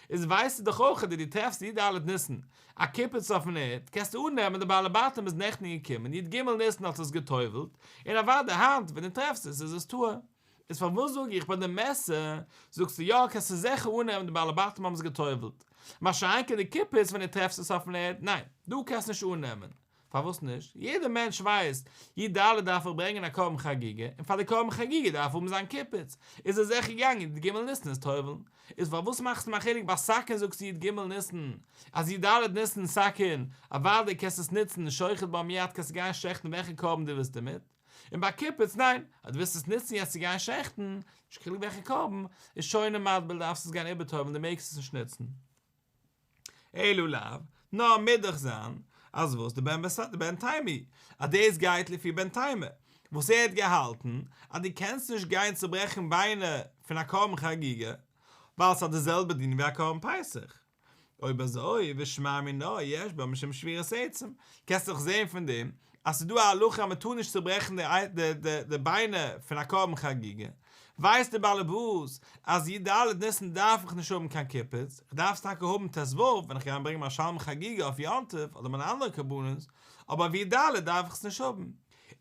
איז ווייסטו דאך אויך אז דו טרעפסט י"ד ניסן א קופיץ אויפן ערד, קענסטו אננעמען די בעלי בתים איז נעכטן געקומען י"ג ניסן האט עס גע'טובל'ט, און אוודאי היינט ווען דו טרעפסט עס איז עס טהור. איז פארוואס זאג איך ביי די מעסער, זאגסטו יא קענסטו זיכער אננעמען די בעלי בתים האבן עס גע'טובל'ט, מה שאין כן די קופיץ ווען דו טרעפסט עס אויפן ערד, ניין, דא קענסטו נישט אננעמען. פארוואס נישט? יעדער מענטש ווייסט, י"ד דארף איך ברענגען א קרבן חגיגה, און פאר די קרבן חגיגה דארף ער האבן זיין קופיץ, איז ער זיכער געגאנגען י"ג ניסן עס טובל'ן. איז פארוואס מאכסטו מיר א חילוק ביי סכין זאגסטו י"ג ניסן, אז י"ד ניסן סכין, אוודאי קענסטו עס נוצן, שוחט בה מיד קענסטו גיין שעכטן וועלכע קרבן דו ווילסט דערמיט, און ביי קופיץ ניין, אז דו ווילסט עס נוצן יעצט צו גיין שעכטן, נישט קיין חילוק וועלכע קרבן, איז שונה ומטביל דארפסט עס גיין איבערטובל'ן דו מעגסט עס נישט נוצן. אלא לאו, נאר מוז דאך זיין אז וואס דבן דבן תימא, אז דאס גייט לפי בן תימא, וואס ער האט געהאלטן אז דו קענסט נישט גיין צוברעכן ביינער פון א קרבן חגיגה, ווייל ס'האט די זעלבע דין ווי א קרבן פסח. אויב אזוי, ושמע מינה יש בה משום שבירת עצם, קענסט דאך זען פון דעם אז ס'איז דא א הלכה אז מ'טאר נישט צוברעכן די ביינער פון א קרבן חגיגה, ווייסט דער באלעבאס אז י"ד ניסן דארף איך נישט האבן קיין קופיץ, איך דארף עס טאקע האבן ט"ו ווען איך גיי ברענגען מיין שלמי חגיגה אויף יום טוב אדער מיינע אנדערע קרבנות, אבער אויף י"ד דארף איך עס נישט האבן.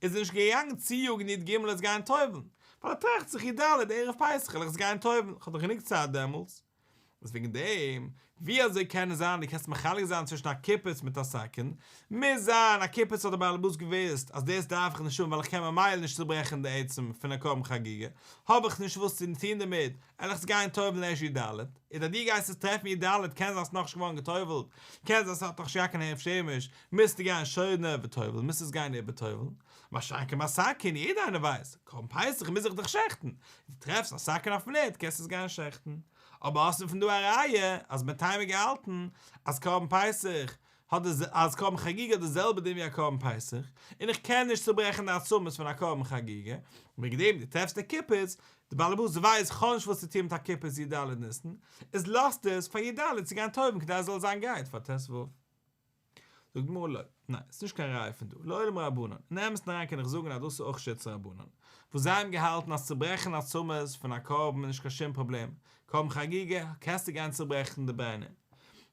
איז ער נישט געגאנגען צויאגן י"ג עס גיין טובל'ן, ווייל ער טראכט זיך י"ד ערב פסח וועל איך עס גיין טובל'ן, איך האב דאך גענוג צייט דעמאלטס. איז וועגן דעם, ווי אזוי קען עס זיין דו קענסט מחלק זיין צווישן א קופיץ מיט א סכין, מוז זיין א קופיץ האט דער בעל הבית געוואוסט אז דאס דארף איך נישט האבן ווייל איך קען ממילא נישט צוברעכן די עצם פון א קרבן חגיגה, האב איך נישט וואס צו טון דערמיט, וועל איך עס גיין טובל'ן ערשט י"ד, און אז דו גייסט עס טרעפן י"ד קען זיין ס'איז נאכנישט געווארן געטובל'ט, קען זיין ס'האט נאכנישט געהאט קיין הערב שמש, מוזטו גיין שונה וטובל, מוזט עס גיין איבערטובל'ן, מה שאין כן ביי סכין, יעדער איינער ווייסט, קרבן פסח מוז איך דאך שעכטן, דו טרעפסט א סכין אויפן ערד קענסטו עס גיין שעכטן. אבער האסטו פון דא א ראיה אז בן תימא געהאלטן אז קרבן פסח האט די אז קרבן חגיגה האט די זעלבע דין ווי א קרבן פסח, און איך קען נישט צוברעכן די עצמות פון א קרבן חגיגה, וועגן דעם דו טרעפסט די קופיץ, די בעלעבאס ווייסט כ'האב נישט וואס צו טון מיט א קופיץ י"ד ניסן, איז לאזט עס פאר י"ד צו גיין טובל'ן כדי עס זאל זיין גרייט פאר ט"ו. זאגט די גמרא לא, ניין, ס'איז נישט קיין ראיה פון דא, לעולם רבנן, אין אמת'ן אריין קען איך זאגן אז דאס איז אויך שיטת רבנן, וואס זיי האבן געהאלטן אז צוברעכן עצמות פון א קרבן איז נישט קיין שום פראבלעם, קרבן חגיגה קענסטו גיין צוברעכן די ביינער.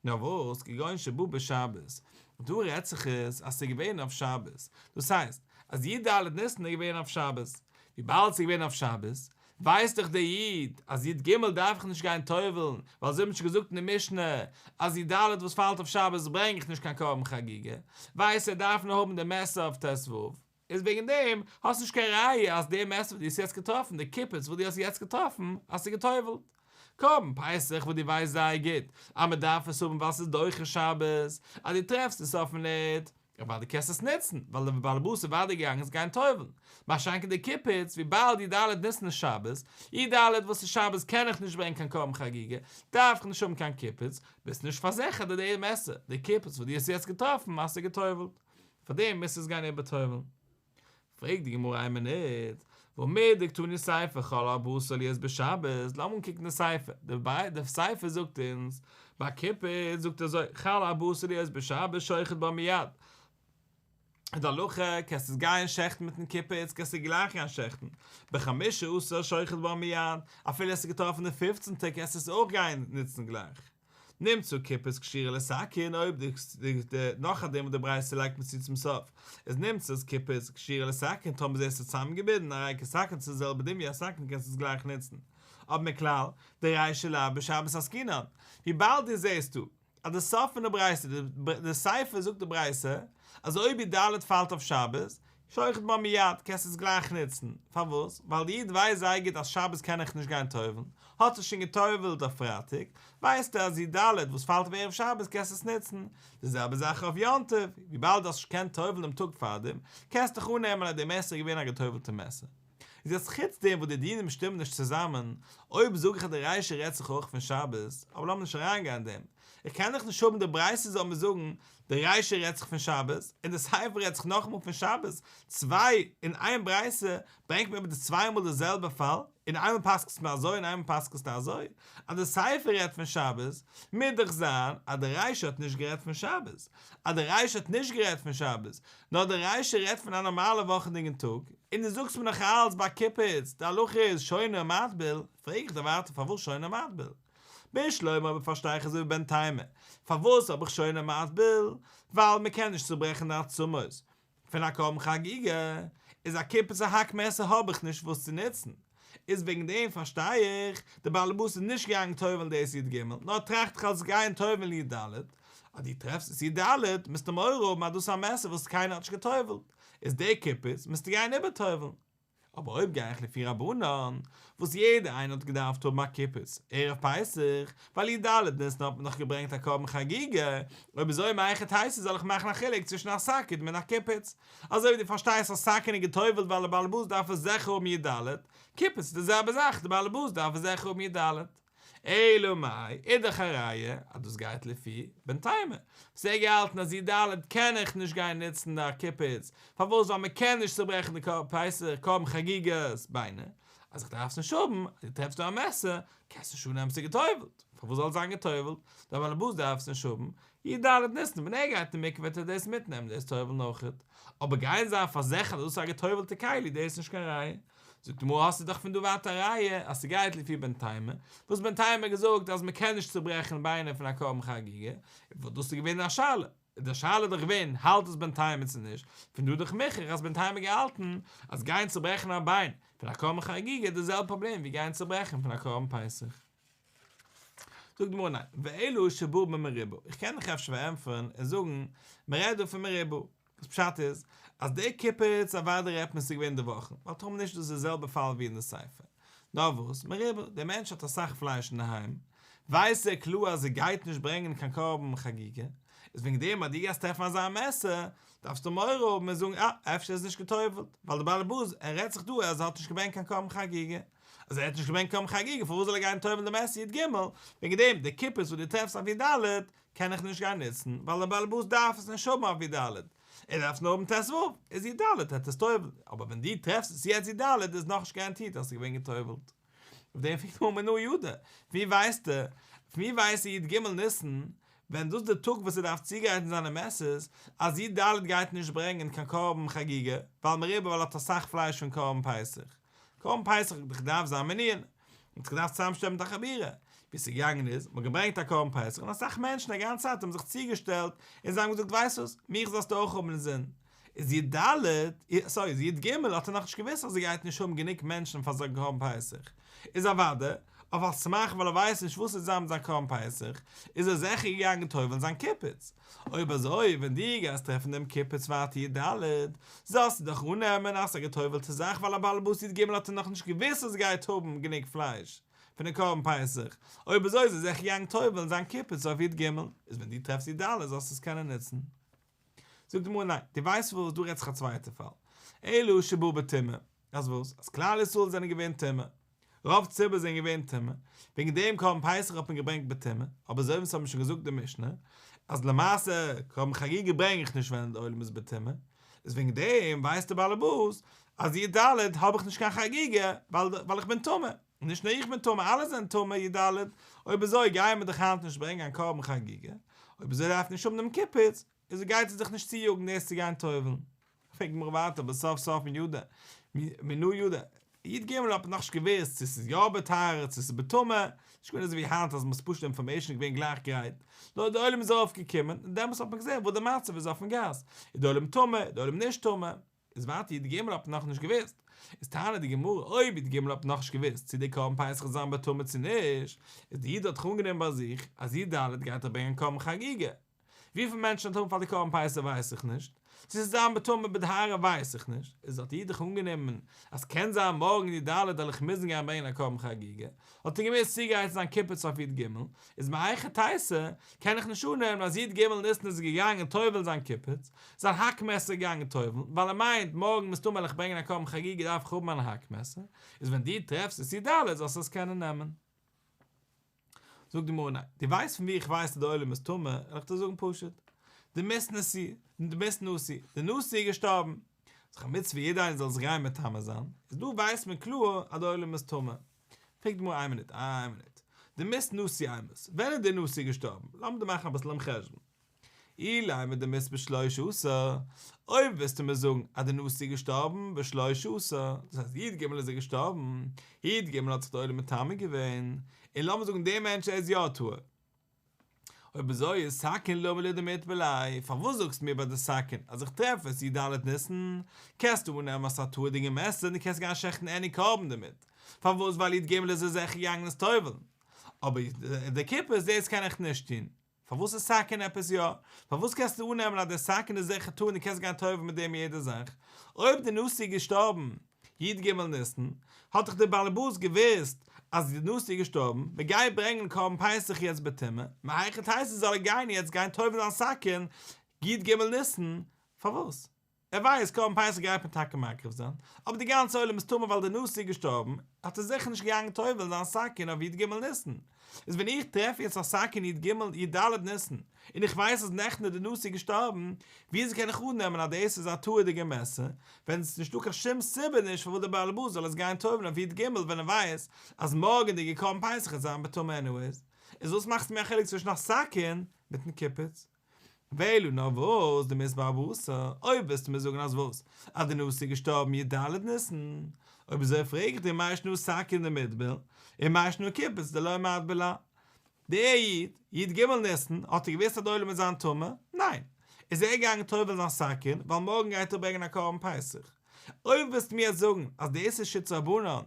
נאר וואס, כגון שבא בשבת, דא רעדט זיך עס אז ס'איז געווען אויף שבת, דאס הייסט, אז י"ד ניסן איז געווען אויף שבת, וויבאלד ס'איז געווען אויף שבת, ווייסט דאך דער איד אז י"ג דארף איך נישט גיין טובל'ן, ווייל אזוי האט מען שוין געזאגט אין די משנה אז י"ד וואס פאלט אויף שבת ברענג איך נישט קיין קרבן חגיגה, ווייסט ער דארף נאר האבן די מעסער אויף ט"ו, איז וועגן דעם האסט נישט קיין ראיה אז די מעסער וואס דו האסט יעצט געטראפן, די קופיץ וואס דו האסט יעצט געטראפן, אז ס'איז געטובל'ט. קרבן פסח וואס דו ווייסט זייער גוט אז מען דארף עס האבן ווייל ס'איז דוחה שבת, אז דו טרעפסט עס אויפן ערד, אוודאי קענסט עס נוצן, ווייל דער בעל הבית איז אוודאי געגאנגען עס גיין טובל'ן. מה שאין כן די קופיץ, וויבאלד י"ד ניסן איז שבת, י"ד וואס איז שבת קען איך נישט ברענגען קיין קרבן חגיגה, דארף איך נישט האבן קיין קופיץ, ביסט נישט פארזיכערט אז די מעסער, די קופיץ וואס דו האסט יעצט געטראפן, האסטו געטובל'ט. פארדעם מוזטו עס גיין איבערטובל'ן. פרעגט די גמרא איין מינוט, והא מדקתני סיפא חל ארבעה עשר להיות בשבת, לאמיר אנקוקן די סיפא, די סיפא זאגט אונז, ביי קופיץ זאגט אזוי, חל ארבעה עשר להיות בשבת שוחט בה מיד, די הלכה, קענסט עס גיין שעכטן מיטן קופיץ, קענסטו גלייך גיין שעכטן, בחמשה עשר שוחט בה מיד, אפילו עס איז געטראפן די פופצנטע קענסטו עס אויך גיין נוצן גלייך. נמצא קופיץ קשורה לסכין, אויב די די נאך א דין וואס די ברייתא לייגט מיר צו צום סוף, איז נמצא קופיץ קשורה לסכין, טאמער זעסטו צוזאמגעבינדן הרי כסכין ס'איז די זעלבע דין ווי א סכין קענסטו עס גלייך נוצן. אבער מכלל, דרישא לאו בשבת עסקינן, וויבאלד דו זעסט דא אז די סוף פון די ברייתא, די סיפא זאגט די ברייתא אז אויב י"ד פאלט אויף שבת, שוחט בה מיד, קענסט עס גלייך נוצן, פארוואס? ווייל די איד ווייסט זייער גוט אז שבת קען איך נישט גיין טובל'ן, האט עס שוין געטובל'ט אויף פרייטאג, ווייסט ער אז י"ד וואס פאלט אויף ערב שבת קענסט עס נוצן, די זעלבע זאך אויף יום טוב, וויבאלד האסט נישט געקענט טובל'ן דעם טאג פארדעם, קענסט דיך אננעמען אז די מעסער איז געווען א געטובל'טע מעסער. איז יעצט חוץ דעם וואס די דינים שטימען נישט צוזאמען, אויב זאג איך אז די רישא רעדט זיך אויך פון שבת, אבער לאמיר נישט אריינגיין אין דעם, איך קען דאך נישט האבן די ברייתא זאל מיר זאגן די רישא רעדט זיך פון שבת, און די סיפא רעדט זיך נאכאמאל פון שבת, צוויי אין איין ברייתא ברענגט מיר איבער די צוויי מאל די זעלבע פאל, און איינמאל פסק'סט מען אזוי און איינמאל פסק'סטו אזוי, אז די סיפא רעדט פון שבת, מוז דאך זיין אז די רישא האט נישט גערעדט פון שבת, אז די רישא האט נישט גערעדט פון שבת, נאר די רישא רעדט פון א נארמאלע וואכענדיגן טאג, און דו זאגסט מיר נאך אלץ ביי קופיץ, די הלכה איז שונה ומטביל, פרעג איך דיר ווייטער פארוואס שונה ומטביל? בשלמא אויב פארשטיי איך אזוי ווי בן תימא, פארוואס האב איך שונה ומטביל? ווייל מען קען נישט צוברעכן די עצמות פון א קרבן חגיגה, איז א קופיץ א האק מעסער האב איך נישט וואס צו נוצן, איז וועגן דעם פארשטיי איך, די בעלעבאס איז נישט געגאנגען טובל'ן דאס י ג, נאר טראכט איך אז גיין טובל'ן י ד, אז דו טרעפסט עס י ד, מוזטו מורא האבן אז דאס איז א מעסער וואס קיינער האט נישט געטובל'ט, איז די קופיץ מוזטו גיין איבערטובל'ן. אבער אויב גיי איך לפי רבנן, וואס יעדער איינער האט געדארפט האבן א קופיץ ערב פסח, ווייל י ד ניסן האט מען דאך געברענגט א קרבן חגיגה, אויב אזוי מהיכי תיתי זאל איך מאכן א חילוק צווישן א סכין מיט א קופיץ? אזוי ווי דו פארשטייסט אז סכין איז גע'טובל'ט ווייל דער בעלעבאס דארף עס זיכער האבן י ד, קופיץ איז די זעלבע זאך, דער בעלעבאס דארף עס זיכער האבן י ד. אלא מאי, איז דאך א ראיה אז דאס גייט לפי בן תימא, וואס ער האט געהאלטן אז י ד קען איך נישט גיין נוצן די קופיץ, פארוואס ווייל מען קען נישט צוברעכן די פסח קרבן חגיגה'ס ביינער, אז איך דארף עס נישט האבן, אז דו טרעפסט דא א מעסער, קענסט נישט אננעמען ס'איז גע'טובל'ט, פארוואס זאל עס זיין גע'טובל'ט, דער בעל הבית דארף עס נישט האבן, י ד ניסן ווען ער גייט אין מקווה וועט ער דאס מיטנעמען דאס טובל'ן אויכעט, אבער גיין זיין פארזיכערט אז דאס איז א גע'טובל'טע כלי דאס איז נישט קיין ראיה. זאגט די גמרא האסטו דאך פון דא ווייטער א ראיה אז ס'גייט לפי בן תימא, וואס בן תימא האט געזאגט אז מ'קען נישט צוברעכן ביינער פון א קרבן חגיגה, וואס דאס איז געווען א שאלה, איז די שאלה דאך געווען האלט עס בן תימא צו נישט, פון דא דאך מוכרח אז בן תימא האט געהאלטן אז גיין צוברעכן א ביין פון א קרבן חגיגה איז די זעלבע פראבלעם ווי גיין צוברעכן פון א קרבן פסח. זאגט די גמרא ניין, ואלא שבא במרובה, איך קען דיך אפשר פארענטפערן און זאגן מ'רעדט דא פון מרובה, וואס פשט איז אז די קופיץ אוודאי רעדט מען ס'איז געווען די וואכן, ווייל טאמער נישט דאס איז די זעלבע פאל ווי אין די סיפא. נאר וואס, מרובה, דער מענטש האט אסאך פלייש אינדערהיים, ווייסט ער קלאר אז ער גייט נישט ברענגען קיין קרבן חגיגה, איז וועגן דעם אז דו גייסט טרעפן אזא מעסער, דארפסטו מורא האבן און זאגן אה, אפשר איז נישט גע'טובל'ט, ווייל דער בעל הבית, ער רעדט זיך דא אז ער האט נישט געברענגט קיין קרבן חגיגה. אז ער האט נישט געברענגט קרבן חגיגה פארוואס זאל ער גיין טובל'ן די מעסער י ג, וועגן דעם די קופיץ וואס דו טרעפסט אויף י ד, קען איך נישט גיין נוצן, ווייל דער בעל הבית דארף עס נישט האבן אויף י ד, ער דארף עס נאר האבן ט ו, איז י ד וועט עס טובל'ן, אבער ווען דו טרעפסט עס יעצט י ד איז נאכנישט גאראנטירט אז עס איז געווען געטובל'ט. אויף דעם פרעגט די גמרא מנא ידע, פון ווי ווייסטו? פון ווי ווייסט ער י ג ניסן, ווען דאס איז די טאג וואס ער דארף צוגרייטן זיינע מעסערס, אז י ד גייט נישט ברענגען קיין קרבן חגיגה, ווייל מרובה ווייל ער האט אסאך פלייש פון קרבן פסח. קרבן פסח האט דאך געדארפט זיין מנין, מ'האט זיך געדארפט צוזאמשטעלן מיט א חבורה, ווי ס'איז געגאנגען איז, מ'האט געברענגט א קרבן פסח און אסאך מענטשן א גאנצע צייט האבן זיך צוגעשטעלט און זיי האבן געזאגט ווייסט וואס, מיך זאלסטו אויך האבן אינזין. איז י ד, סארי, איז י ג האט ער נאכנישט געוואוסט אז ער גייט נישט האבן גענוג מענטשן פאר זיין קרבן פסח, איז אוודאי, אויף על סמך ווייל ער ווייסט נישט וואס וועט זיין מיט זיין קרבן פסח, איז ער זיכער געגאנגען טובל'ן זיין קופיץ. אויב אזוי, ווען דו גייסט טרעפן דעם קופיץ ווייטער י ד, זאלסטו דאך אננעמען אז ס'איז א געטובל'טע זאך ווייל א בעל הבית י ג האט ער נאכנישט געוואוסט אז ער גייט האבן גענוג פלייש פון די קרבן פסח, אויב אזוי איז ער זיכער געגאנגען טובל'ן זיין קופיץ אויף י ג, איז ווען דו טרעפסט י ד זאלסטו עס קענען נוצן. זאגט די גמרא ניין, דו ווייסט וואס, דא רעדט זיך א צווייטע פאל, אלא שבא בטומאה, אז וואס? אז כלל ישראל זענען געווען טמא, רוב ציבור זענען געווען טמא, וועגן דעם קרבן פסח האט מען געברענגט בטומאה, אבער אזוי ווי אונז האבן שוין געזאגט די משנה, אז למעשה קרבן חגיגה ברענג איך נישט ווען די עולם איז בטומאה, איז וועגן דעם ווייסט דער בעל הבית אז י ד האב איך נישט קיין חגיגה ווייל איך בין טמא, און נישט נאר איך בין טמא אלע זענען טמא י ד, אויב אזוי גייען מיר דאך היינט נישט ברענגען קיין קרבן חגיגה, אויב אזוי דארף נישט האבן דעם קופיץ, איז גייט ער זיך נישט צויאגן דאס צו גיין טובל'ן. פרעגט די גמרא ווייטער אבער סוף סוף מי ידע, מנא ידע, י ג האט מען נאכנישט געוואוסט צו ס'איז יא בטהרה צו ס'איז בטומאה, נישט געווען אזוי ווי היינט אז מ'האט פשוט אינפארמעישן געווען גלייך גרייט, נאר די עולם איז ארויף געקומען און דעמאלטס האט מען געזען וואס די מצב איז אויפן גאס, איז די עולם טמא, איז די עולם נישט טמא, איז ווייטער י ג האט מען נאכנישט געוואוסט, איז טענה'ט די גמרא אויב י ג האט מען נאכנישט געוואוסט צו די קרבן פסח וועט זיין בטומאה צו נישט, איז די איד האט דאך אנגענומען ביי זיך אז י ד גייט ער ברענגען קרבן חגיגה, וויפיל מענטשן וועט האבן פאר די קרבן פסח ווייס איך נישט, צו ס'וועט זיין בטומאה בטהרה ווייס איך נישט, איז האט ער דאך אנגענומען אז קען זיין מארגן י ד וועל איך מוזן גיין ברענגען א קרבן חגיגה, האט ער געמוזט צוגרייטן זיין קופיץ אויף י ג, איז מהיכי תיתי קען איך נישט אננעמען אז י ג ניסן איז געגאנגען טובל'ן זיין קופיץ, זיין האק מעסער געגאנגען טובל'ן, ווייל ער מיינט מארגן מסתמא וועל איך ברענגען א קרבן חגיגה דארף איך האבן מיין האק מעסער, איז ווען דו טרעפסט עס י ד זאלסטו עס קענען נעמען. זאגט די גמרא ניין, דו ווייסט פון וואו איך ווייס אז די עולם איז טמא, וועל איך דיר זאגן פשוט, דמית נשיא, דמית נשיא, די נשיא איז געשטארבן. איז דאך א מצוה יעדער איינער זאל זיך גיין מטמא זיין, איז דא ווייסט מען קלאר אז די עולם איז טמא. פרעגט די גמרא איין מינוט, איין מינוט, דמית נשיא אימת, ווען איז דער נשיא געשטארבן? לאמיר דא מאכן אביסל דעם חשבון. אילימא דמית בשלשה עשר, אויב וועסטו מיר זאגן אז דער נשיא איז געשטארבן בשלשה עשר, דאס הייסט י ג איז ער געשטארבן, י ג האט זיך דער עולם מטמא געווען, און לאמיר זאגן דער מענטש ער איז יא טהור. אויב אזוי איז סכין למה לי דמטביל ליה, פארוואס זאגסטו מיר ביי די סכין אז איך טרעף עס י ד ניסן, קענסטו אננעמען אז ס'איז א טהור'דיגע מעסער און דו קענסט גיין שעכטן עני קרבן דערמיט, פארוואס ווייל י ג איז ער זיכער געגאנגען עס טובל'ן, אבער די קיפוץ דאס קען איך נישט טון, פארוואס איז סכין עפעס יא? פארוואס קענסטו אננעמען אז די סכין איז זיכער טהור און דו קענסט גיין טובל'ן מיט דעם יעדע זאך? אויב די נשיא איז געשטארבן י ג ניסן, האט דאך דער באלעבאס געוואוסט אז די נשיא איז געשטארבן, מען גייט ברענגען קרבן פסח יעצט בטומאה, מהיכי תיתי זאל ער גיין יעצט גיין טובל'ן זיין סכין י ג ניסן, פארוואס? ער ווייסט קרבן פסח גייט מען טאקע מקריב זיין, אבער די גאנצע עולם איז טמא ווייל די נשיא איז געשטארבן, האט ער זיכער נישט געגאנגען טובל'ן זיין סכין אויף י ג ניסן. איז ווען איך טרעף יעצט א סכין י ג י ד ניסן, און איך ווייס אז נעכטן איז די נשיא געשטארבן, וויאזוי קען איך אננעמען אז דאס איז א טהור'דיגע מעסער, ווען עס איז נישטא קיין שום סיבה נישט פארוואס דער בעל הבית זאל עס גיין טובל'ן אויף י ג ווען ער ווייסט אז מארגענדיגע קרבן פסח וועט זיין בטומאה עניוועיס, איז וואס מאכסטו מיר א חילוק צווישן א סכין מיטן קיפוץ? ואלא נאר וואס דמית בארבעה עשר, אויב וועסטו מיר זאגן אז וואס? אז די נשיא איז געשטארבן י ד ניסן, אויב אזוי פרעג איך דיר מאי שנא סכין דמטביל, און מאי שנא קיפוץ דלא מטביל לה. דער איד, י ג ניסן, האט ער געוואוסט אז די עולם וועט זיין טמא? ניין. איז ער געגאנגען טובל'ן זיין סכין, ווייל מארגן גייט ער ברענגען א קרבן פסח. אויב וועסטו מיר יעצט זאגן אז דאס איז שיטת רבנן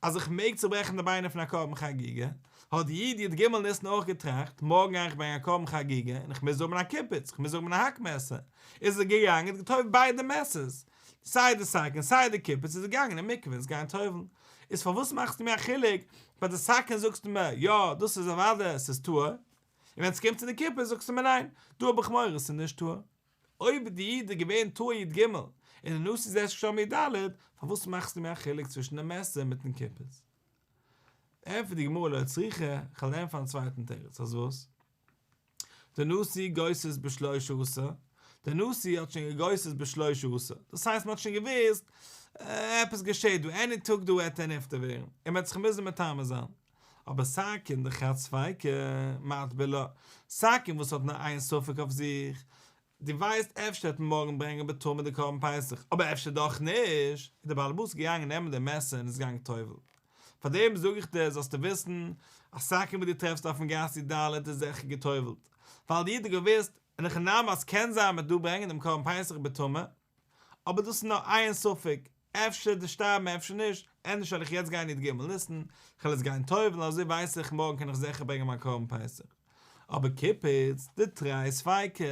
אז איך מעג צוברעכן די ביינער פון א קרבן חגיגה, האט די איד י ג ניסן אויך געטראכט, מארגן גיי איך ברענגען א קרבן חגיגה און איך מוז האבן א קיפוץ, איך מוז האבן א האק מעסער, איז ער געגאנגען און געטובלט ביידע מעסערס, סיי די סכין סיי די קיפוץ איז ער געגאנגען אין מקווה און עס גיין טובל'ן. איז פארוואס מאכסטו מיר א חילוק, ביי די סכין זאגסטו מיר יא דאס איז אוודאי עס איז טהור, און ווען עס קומט צו די קיפוץ זאגסטו מיר ניין, דא האב איך מורא עס איז נישט טהור. אויב די איד איז געווען טהור י ג און די נשיא איז ערשט געשטארבן י ד, פארוואס מאכסטו מיר א חילוק צווישן די מעסער מיטן קיפוץ? ענטפערט די גמרא לא צריכא, כ'וועל ענטפערן א צווייטן תירוץ, אז וואס? די נשיא גוסס בשלשה עשר, די נשיא האט שוין געגוסס'ט בשלשה עשר, דאס הייסט מ'האט שוין געוואוסט עפעס געשעט דא, עני טאג דא וועט ער נפטר ווערן, און מ'וועט זיך מוזן מטמא זיין. אבער סכין דחד ספיקא מטביל לה, סכין וואס האט נאר איין ספק אויף זיך, דו ווייסט אפשר וועט מען מארגן ברענגען בטומאה די קרבן פסח, אבער אפשר דאך נישט, איז דער בעל הבית געגאנגען נעמען די מעסער און איז געגאנגען טובל'ן. פאר דעם זאג איך דיר זאלסטו וויסן, א סכין וואס דו טרעפסט אויפן גאס י ד איז זיכער געטובל'ט, ווייל די איד האט געוואוסט, אין הכי נמי אז קען זיין מען וועט דא ברענגען דעם קרבן פסח בטומאה, אבער דאס איז נאר איין ספק, אפשר די שטארבן אפשר נישט, ענדערש זאל איך יעצט גיין י ג ניסן, כ'וועל עס גיין טובל'ן אזוי ווייס איך מארגן קען איך זיכער ברענגען מיין קרבן פסח. אבער קיפוץ, דתרי ספיקי,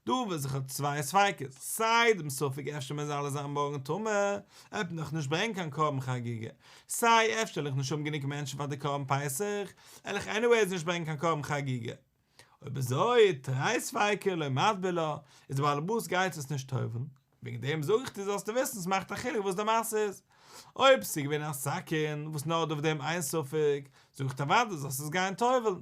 דא וואס איך האב צוויי ספיקות, סיי דעם ספק אפשר מ'וועט אלע זיין מארגן טמא, וועט מען דאך נישט ברענגען קיין קרבן חגיגה, סיי אפשר וועל איך נישט האבן גענוג מענטשן פאר די קרבן פסח, וועל איך עניוועיס נישט ברענגען קיין קרבן חגיגה. אויב אזוי, תרי ספיקי לא מטביל לה, איז די בעל הבית גייט עס נישט טובל'ן, וועגן דעם זאג איך דיר זאלסטו וויסן ס'מאכט א חילוק וואס די מעשה איז. אויב ס'איז געווען א סכין וואס נאר דא אויף דעם איין ספק, זאג איך דיר אוודאי זאלסט עס גיין טובל'ן.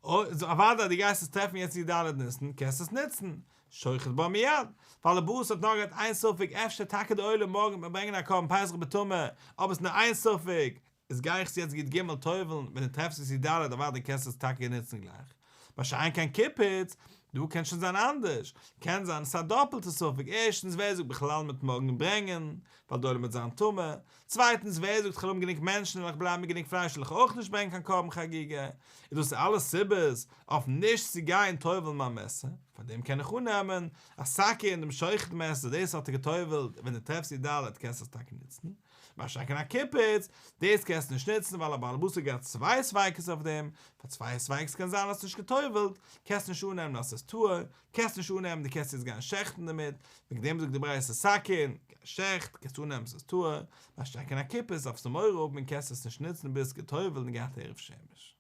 אוודאי דו גייסט עס טרעפן יעצט י ד ניסן, קענסט עס נוצן, שוחט בה מיד, ווייל די בעל הבית האט נאר געהאט איין ספק אפשר טאקע די עולם מארגן וועט מען ברענגען א קרבן פסח בטומאה, אבער ס'איז נאר איין ספק, איז גיי איך עס יעצט י ג טובל'ן, ווען דו טרעפסט עס י ד אוודאי קענסטו עס טאקע נוצן גלייך. מה שאין כן קיפוץ, דא קען שוין זיין אנדערש, קען זיין עס איז א דאפלטע ספק, ערשטנס ווער זאגט בכלל מ'וועט מארגן ברענגען, ווייל די עולם וועט זיין טמא, צווייטנס ווער זאגט כ'וועל האבן גענוג מענטשן און איך בלייב מיט גענוג פלייש וועל איך אויך נישט ברענגען קיין קרבן חגיגה, איז דאס אלעס סיבות אויף נישט צו גיין טובל'ן מיין מעסער, פאר דעם קען איך אננעמען א סכין דעם שוחט מעסער דאס האט ער געטובל'ט, ווען דו טרעפסט י ד קענסטו עס טאקע נוצן. מה שאין כן א קיפוץ, דאס קענסטו נישט נוצן ווייל א בעל הבית האט געהאט צוויי ספיקות אויף דעם, פאר צוויי ספיקות קען זיין האסט נישט גע'טובל'ט, קענסט נישט אננעמען אז ס'איז טהור, קענסט נישט אננעמען דו קענסט יעצט גיין שעכטן דערמיט, וועגן דעם זאגט די ברייתא סכין, גיי שעכט, קענסט אננעמען ס'איז טהור, מה שאין כן א קיפוץ דארפסטו מורא האבן און קענסט עס נישט נוצן ביז גע'טובל'ט און געהאט הערב שמש.